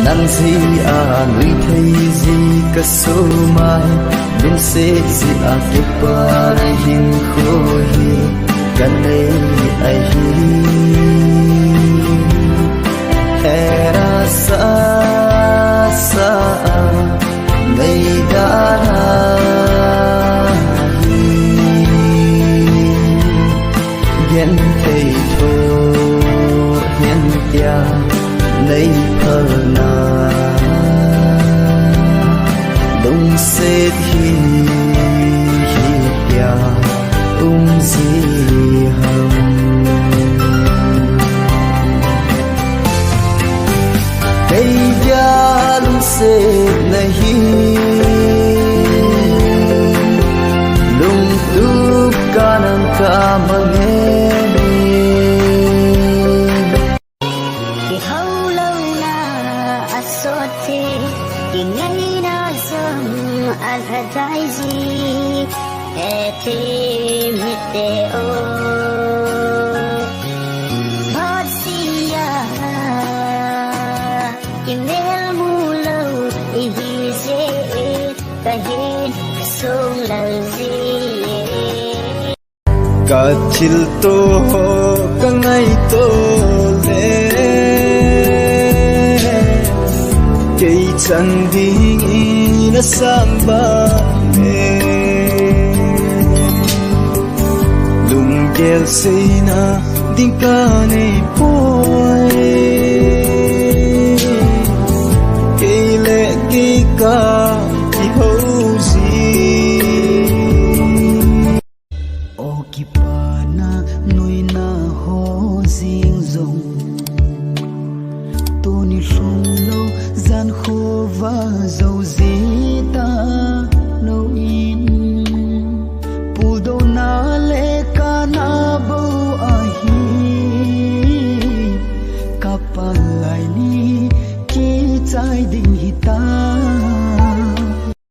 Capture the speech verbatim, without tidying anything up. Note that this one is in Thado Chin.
Nang jeh a nuithei ji kasumai, lungset jeh a kipana hinkho hi kanei ahi. Hera sa sa a nei dan ahi. Genthei tho hen tia nei phalna, lungset hi hitia um ji ham. Kei dia lungsetna hi lungtup kanam kamang e. Kihoulou na asot e, kingaina jong alhadai ji. Hethemite o, phat sia kimel mulou ihi jeh, kahin sung lal ji. Kathilto ho kangaito le, kei chan ding in asang ba le. Lunggel seina ding kanei poi, kei le kei kakihou ji. O kipana nuina ho jeng jong, tuni lhung lou jan khovah jou ji talou in, puldouna le kana bou ahi. Kapalai ni kichai ding hita.